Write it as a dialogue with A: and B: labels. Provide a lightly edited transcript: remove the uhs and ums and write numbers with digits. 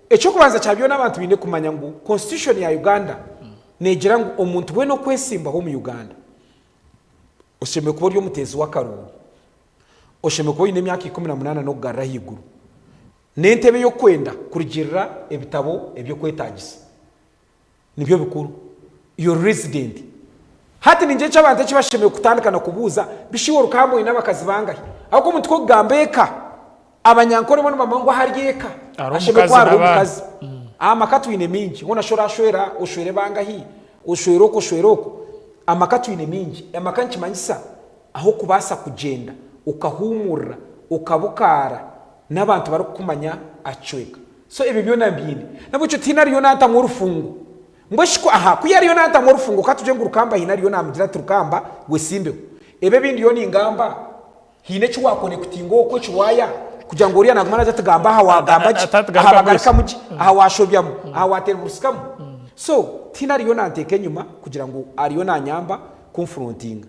A: Eky'okubanza kya byona abantu baine kumanya ngu constitution ya Uganda negira ngu omuntu weena okwesimbaho omu Uganda oshemereire kuba ori omuteezi w'akaruuru, oshemereire kuba oine emyaka 18 n'okugarura ahaiguru, n'entebe ey'okwenda kurugirira ebitabo eby'okwetagisa. Nibyo bikuru. Your resident. Hati ningira eki abantu eki bashemereire kutandika na kubuuza, bishi iwe Rukamba oine abakazi bangahi? Ahabw'okuba omuntu ku okugamba eka, Abanyankore bo nibamanya ngu ahari eka
B: Hariho
A: hashemereire
B: omukazi
A: kuba hariho
B: n'abaana.
A: omukazi. Amaka twine mingi, hoona shi orashwera oshwere bangahi, oshwere oku oshwere oku. Amaka twine mingi. Amaka nikimanyisa ah'okubaasa kugyenda okahuumurira, okabukaara n'abantu barikukumanya aha kicweka. So ebyo byona mbiine. N'ahabw'ekyo tihaine ariyo naantamu orufungo. Mbwenu shi ku, aha, ku yariyo naantamu orufungo, ka tugire ngu Rukamba haine ariyo naamugira ati, Rukamba, wesimbeho. Ebi ebi ndiyo ningamba, haine eki waakonekutinga okwo eki waaya kugira ngu oriya naaguma naagira ati, Gamba aha waagamba gye, aha bagarukamu gye, aha waashobyamu, aha waatereburutsikamu. So, tihaine ariyo naanteeka enyima kugira ngu ariyo naanyamba kunfurontinga.